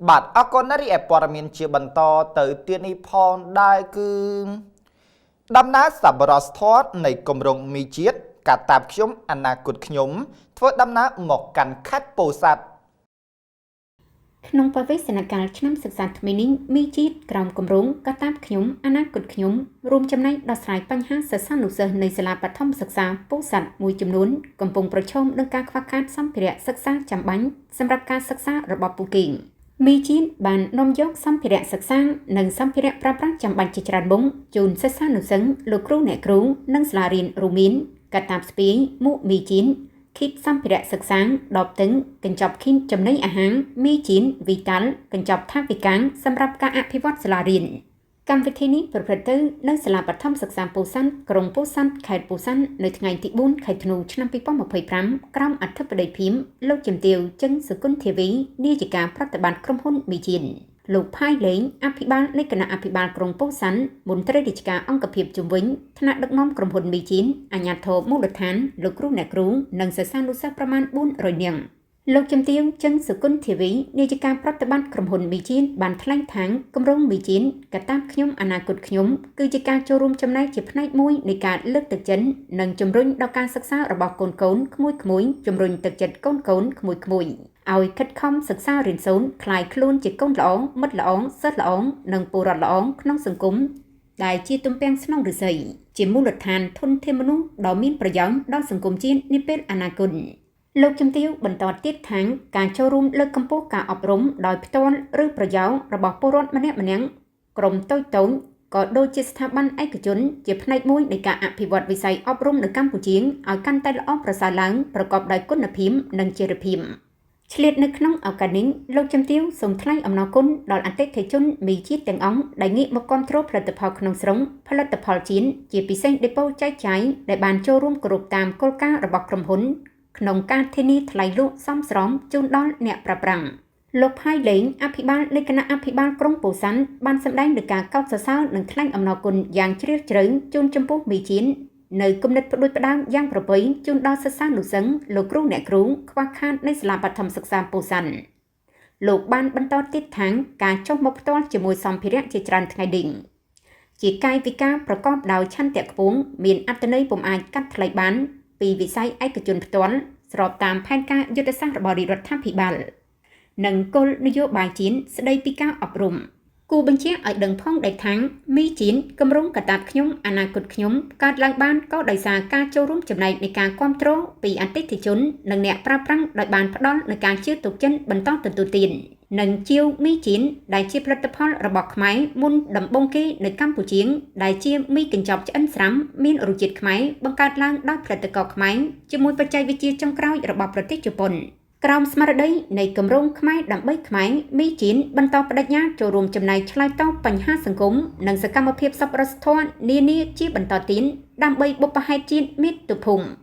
បាទអរគុណណាស់រីឯព័ត៌មានជាបន្តទៅទៀតនេះផងដែរគឺដំណើរសប្បុរសធម៌នៃគម្រោងមីជាតិកាតាបខ្ញុំអនាគតខ្ញុំធ្វើដំណើរមកកាន់ខេត្តពោធិ៍សាត់ ក្នុងបវេសនកាលឆ្នាំសិក្សាថ្មីនេះមីជាតិក្រោមគម្រោងកាតាបខ្ញុំអនាគតខ្ញុំរួមចំណែកដោះស្រាយបញ្ហាសិស្សានុសិស្សនៃសាលាបឋមសិក្សាពោធិ៍សាត់មួយចំនួនកំពុងប្រឈមនឹងការខ្វះខាតសម្ភារៈសិក្សាចាំបាច់សម្រាប់ការសិក្សារបស់ពួកគេមីជាតិបាននាំយកសម្ភារៈសិក្សានិងសម្ភារៈប្រើប្រាស់ចាំបាច់ជាច្រើនមុខជូនសិស្សានុសិស្សលោកគ្រូអ្នកគ្រូនិងសាលារៀនរួមមានកាតាបស្ពាយមួកមីជាតិ គីតសម្ភារៈសិក្សាដបទឹងកញ្ចប់ឃីនចំណីអាហារមីជីនវីតាល់កញ្ចប់ថវិកាសម្រាប់ការអភិវឌ្ឍសាលារៀនកម្មវិធីនេះប្រព្រឹត្តទៅនៅសាលាបឋមសិក្សាពោធិ៍សាត់ក្រុងពោធិ៍សាត់ខេត្តពោធិ៍សាត់នៅថ្ងៃទី4ខែធ្នូឆ្នាំ2025ក្រោមអធិបតីភិមលោកជំទាវចឹងសុគន្ធធាវីនាយិកាប្រតិបត្តិក្រុមហ៊ុនមីជីនលោកផាយលេងអភិបាលនៃគណៈអភិបាលក្រុងពោធិ៍សាត់មន្ត្រីរាជការអង្គភាពជំវិញថ្នាក់ដឹកនាំក្រុមហ៊ុនមីជីនអាជ្ញាធរមូលដ្ឋានលោកគ្រូអ្នកគ្រូនិងសិស្សានុសិស្សប្រមាណ400នាក់លោកជំទាវចឹងសុគន្ធធាវីនាយិកាប្រតិបត្តិក្រុមហ៊ុនមីជីនបានថ្លែងថាគម្រោងមីជីនកាតាបខ្ញុំអនាគតខ្ញុំគឺជាការចូលរួមចំណែកជាផ្នែកមួយនៃការលើកទឹកចិត្តនិងជំរុញដល់ការសិក្សារបស់កូនៗក្មួយៗជំរុញទឹកចិត្តកូនៗក្មួយៗឲ្យខិតខំសិក្សារៀនសូត្រក្លាយខ្លួនជាកូនល្អមិត្តល្អសិស្សល្អនិងពលរដ្ឋល្អក្នុងសង្គមដែលជាទំពាំងស្នងឫស្សីជាមូលដ្ឋានធនធានមនុស្សដ៏មានប្រយោជន៍ដល់សង្គមជាតិនាពេលអនាគតលោកជំទាវបន្តទៀតថាការចូលរួមលើកកម្ពស់ការអប់រំដោយផ្ទាល់ឬប្រយោលរបស់ពលរដ្ឋម្នាក់ៗក្រុមតូចៗក៏ដូចជាស្ថាប័នឯកជនជាផ្នែកមួយនៃការអភិវឌ្ឍវិស័យអប់រំនៅកម្ពុជាឲ្យកាន់តែល្អប្រសើរឡើងប្រកបដោយគុណភាពនិងចីរភាពឆ្លៀតនៅក្នុងឱកាសនេះលោកជំទាវសូមថ្លែងអំណរគុណដល់អតិថិជនមីជាតិទាំងអង្គដែលងាកមកគាំទ្រផលិតផលក្នុងស្រុកផលិតផលជាតិជាពិសេសដេប៉ូចែកចាយដែលបានចូលរួមគោរពតាមគោលការណ៍របស់ក្រុមហ៊ុនក្នុងការធានាថ្លៃលក់សមស្របជូនដល់អ្នកប្រើប្រាស់លោកផាយលេងអភិបាលនៃគណៈអភិបាលក្រុងពោធិ៍សាត់បានសម្ដែងនូវការកោតសរសើរនិងថ្លែងអំណរគុណយ៉ាងជ្រាលជ្រៅជូនចំពោះមីជាតិនៅគំនិតផ្ដួចផ្ដើមយ៉ាងប្រពៃជូនដល់សិស្សានុសិស្សលោកគ្រូអ្នកគ្រូខ្វះខាតនៃសាលាបឋមសិក្សាពោធិ៍សាត់លោកបានបន្តទៀតថាការចុះមកផ្ទាល់ជាមួយសម្ភារៈជាច្រើនថ្ងៃនេះជាកាយវិការប្រកបដោយឆន្ទៈខ្ពង់មានអត្ថន័យពុំអាចកាត់ថ្លៃបានពីវិស័យឯកជនផ្ទាល់ស្របតាមផែនការយុទ្ធសាស្ត្ររបស់រាជរដ្ឋាភិបាលនិងគោលនយោបាយជាតិស្ដីពីការអប់រំគូបញ្ជាក់ឲ្យដឹងផងដែរថាមីជីនគម្រោងកាតាបខ្ញុំអនាគតខ្ញុំកើតឡើងបានក៏ដោយសារការចូលរួមចំណែកនៃការគាំទ្រពីអតិថិជននិងអ្នកប្រើប្រាស់ដោយបានផ្ដល់នូវការជឿទុកចិត្តបន្តទទួលទាននិងជាវមីជីនដែលជាផលិតផលរបស់ខ្មែរមុនដំបូងគេនៅកម្ពុជាដែលជាមីកញ្ចប់ឆ្អិនស្រាំមានរសជាតិខ្មែរបង្កើតឡើងដោយផលិតករខ្មែរជាមួយបច្ចេកវិទ្យាចុងក្រោយរបស់ប្រទេសជប៉ុនក្រោមស្មារតីនៃគម្រោងខ្មែរដើម្បីខ្មែរមីជីនបន្តបដិញ្ញាចូលរួមចំណែកឆ្លើយតបបញ្ហាសង្គមនិងសកម្មភាពសប្បុរសធម៌នានាជាបន្តទៀតដើម្បីបុព្វហេតុជាតិមាតុភូមិ។